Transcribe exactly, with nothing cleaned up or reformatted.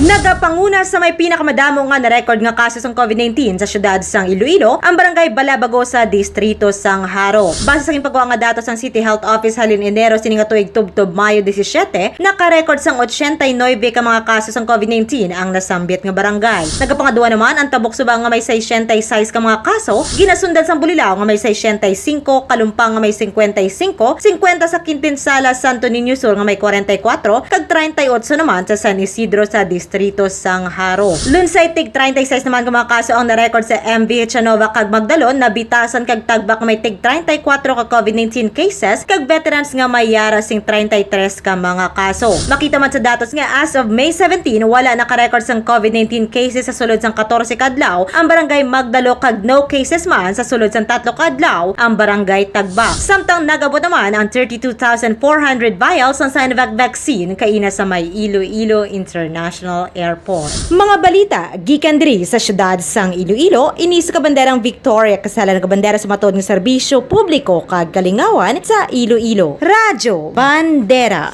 Nagapanguna sa may pinakamadamo nga na-record nga kaso sang COVID nineteen sa siyudad sang Iloilo, ang barangay Balabago sa distrito sang Jaro. Base sa ginpagwa nga datos sang City Health Office halin Enero sini nga tuig tubtob Mayo disisiete, naka-record sang ochenta y nuebe ka mga kaso sang COVID nineteen ang nasambit nga barangay. Nagapangadua naman ang Tabok Suba nga may sesenta y seis ka mga kaso, ginasundan sang Bulilao nga may sesenta y singko, Kalumpang nga may singkwenta y singko, singkwenta sa Quintinsala, Santo Niño Sur nga may kwarenta y kwatro, kag treinta y ocho naman sa San Isidro sa distrito sang Jaro. Lunsay tig treinta y seis naman ka mga kaso ang na-record sa M V H Nova kag Magdalon, Nabitasan kag Tagbak nga may tig treinta y kwatro ka COVID nineteen cases, kag veterans nga may yara sing treinta y tres ka mga kaso. Makita man sa datos nga as of May seventeen, wala naka-record sang COVID nineteen cases sa sulod sang katorse ka adlaw ang barangay Magdalo kag no cases man sa sulod sang tatlo ka adlaw ang barangay Tagbak. Samtang nag-abot naman ang thirty-two thousand four hundred vials sang Sinovac vaccine kaina sa may Iloilo International Airport. Mga balita gikan diri sa siyudad sang Iloilo, ini sa kabanderang Victoria, kasala nga bandera sa matod nga serbisyo publiko kag kalingawan sa Iloilo. Radyo Bandera.